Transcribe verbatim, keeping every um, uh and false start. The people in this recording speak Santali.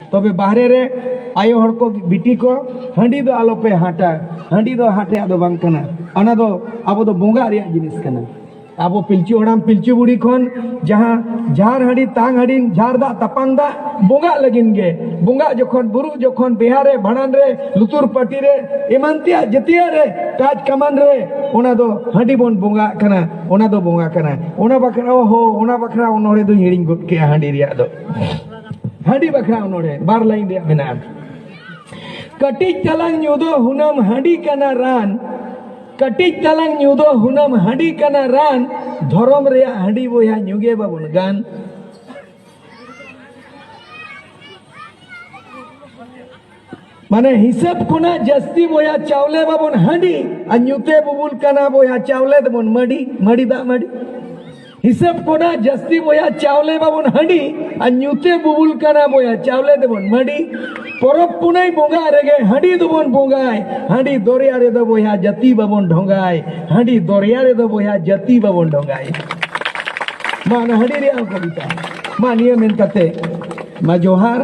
ᱛᱚᱵᱮ ᱵᱟᱦᱨᱮ ᱨᱮ ᱟᱭᱳ ᱦᱚᱲ ᱠᱚ, ᱵᱤᱴᱤ ᱠᱚ, ᱦᱟᱺᱰᱤ ᱫᱚ ᱟᱞᱚᱯᱮ ᱦᱟᱴᱟ᱾ ᱦᱟᱺᱰᱤ ᱫᱚ ᱦᱟᱴ ᱨᱮᱭᱟᱜ ᱫᱚ ᱵᱟᱝ ᱠᱟᱱᱟ, ᱚᱱᱟ ᱫᱚ ᱟᱵᱚ ᱫᱚ ᱵᱚᱸᱜᱟᱜ ᱨᱮᱭᱟᱜ ᱡᱤᱱᱤᱥ ᱠᱟᱱᱟ᱾ ᱟᱵᱚ ᱯᱤᱞᱪᱩ ᱦᱟᱲᱟᱢ ᱯᱤᱞᱪᱩ ᱵᱩᱲᱦᱤ ᱠᱷᱚᱱ ᱡᱟᱦᱟᱸ ᱡᱷᱟᱨ ᱦᱟᱺᱰᱤ, ᱛᱟᱝ ᱦᱟᱺᱰᱤ, ᱡᱷᱟᱨ ᱫᱟᱜ ᱛᱟᱯᱟᱱ ᱫᱟᱜ ᱵᱚᱸᱜᱟᱜ ᱞᱟᱹᱜᱤᱫ ᱜᱮ, ᱵᱚᱸᱜᱟᱜ ᱡᱚᱠᱷᱚᱱ, ᱵᱩᱨᱩᱜ ᱡᱚᱠᱷᱚᱱ, ᱵᱤᱦᱟ ᱨᱮ, ᱵᱷᱟᱸᱰᱟᱱ ᱨᱮ, ᱞᱩᱛᱩᱨ ᱯᱟᱹᱴᱤ ᱨᱮ, ᱮᱢᱟᱱ ᱛᱮᱭᱟᱜ ᱡᱟᱹᱛᱤᱭᱟᱹ ᱨᱮ, ᱠᱟᱡᱽ ᱠᱟᱢᱟᱱ ᱨᱮ, ᱚᱱᱟ ᱫᱚ ᱦᱟᱺᱰᱤ ᱵᱚᱱ ᱵᱚᱸᱜᱟᱜ ᱠᱟᱱᱟ, ᱚᱱᱟ ᱫᱚ ᱵᱚᱸᱜᱟ ᱠᱟᱱᱟ᱾ ᱚᱱᱟ ᱵᱟᱠᱷᱨᱟ, ᱚᱦᱚ, ᱚᱱᱟ ᱵᱟᱠᱷᱨᱟ ᱚᱱᱚᱬᱦᱮ ᱫᱚᱧ ᱦᱤᱲᱤᱧ ᱜᱚᱫ ᱠᱮᱜᱼᱟ ᱦᱟᱺᱰᱤ ᱨᱮᱭᱟᱜ ᱫᱚ᱾ ᱦᱟᱺᱰᱤ ᱵᱟᱠᱷᱨᱟ ᱚᱱᱚᱬᱦᱮ ᱵᱟᱨ ᱞᱟᱭᱤᱱ ᱨᱮᱭᱟᱜ ᱢᱮᱱᱟᱜᱼᱟ᱾ ᱠᱟᱹᱴᱤᱡ ᱛᱟᱞᱟᱝ ᱧᱩ ᱫᱚ ᱦᱩᱱᱟᱹᱢ ᱦᱟᱺᱰᱤ ᱠᱟᱱᱟ ᱨᱟᱱ, ᱠᱟᱹᱴᱤᱡ ᱛᱟᱞᱟᱝ ᱧᱩ ᱫᱚ ᱦᱩᱱᱟᱹᱢ ᱦᱟᱺᱰᱤ ᱠᱟᱱᱟ ᱨᱟᱱ, ᱫᱷᱚᱨᱚᱢ ᱨᱮᱭᱟᱜ ᱦᱟᱺᱰᱤ ᱵᱚᱭᱦᱟ ᱧᱩ ᱜᱮ ᱵᱟᱵᱚᱱ ᱜᱟᱱ᱾ ᱢᱟᱱᱮ ᱦᱤᱥᱟᱹᱵ ᱠᱷᱚᱱᱟᱜ ᱡᱟᱹᱥᱛᱤ ᱵᱚᱭᱦᱟ ᱪᱟᱣᱞᱮ ᱵᱟᱵᱚᱱ ᱦᱟᱺᱰᱤ, ᱟᱨ ᱧᱩᱛᱮ ᱵᱩᱵᱩᱞ ᱠᱟᱱᱟ ᱵᱚᱭᱦᱟ ᱪᱟᱣᱞᱮ ᱫᱚᱵᱚᱱ ᱢᱟᱹᱰᱤ, ᱢᱟᱹᱰᱤ ᱫᱟᱜ ᱢᱟᱹᱰᱤ᱾ ᱦᱤᱥᱟᱹᱵ ᱠᱷᱚᱱᱟᱜ ᱡᱟᱹᱥᱛᱤ ᱵᱚᱭᱦᱟ ᱪᱟᱣᱞᱮ ᱵᱟᱵᱚᱱ ᱦᱟᱺᱰᱤ, ᱟᱨ ᱧᱩᱛᱮ ᱵᱩᱵᱩᱞ ᱠᱟᱱᱟ ᱵᱚᱭᱦᱟ ᱪᱟᱣᱞᱮ ᱫᱚᱵᱚᱱ ᱢᱟᱹᱰᱤ᱾ ᱯᱚᱨᱚᱵᱽ ᱯᱩᱱᱟᱹᱭ ᱵᱚᱸᱜᱟ ᱨᱮᱜᱮ ᱦᱟᱺᱰᱤ ᱫᱚᱵᱚᱱ ᱵᱚᱸᱜᱟᱭ, ᱦᱟᱺᱰᱤ ᱫᱚᱨᱭᱟ ᱨᱮᱫᱚ ᱵᱚᱭᱦᱟ ᱡᱟᱹᱛᱤ ᱵᱟᱵᱚᱱ ᱰᱷᱚᱸᱜᱟᱭ, ᱦᱟᱺᱰᱤ ᱫᱚᱨᱭᱟ ᱨᱮᱫᱚ ᱵᱚᱭᱦᱟ ᱡᱟᱹᱛᱤ ᱵᱟᱵᱚᱱ ᱰᱷᱚᱸᱜᱟᱭ᱾ ᱢᱟ ᱚᱱᱟ ᱦᱟᱺᱰᱤ ᱨᱮᱭᱟᱜ ᱦᱚᱸ ᱠᱚᱵᱤᱛᱟ᱾ ᱢᱟ ᱱᱤᱭᱟᱹ ᱢᱮᱱ ᱠᱟᱛᱮ ᱢᱟ ᱡᱚᱦᱟᱨ᱾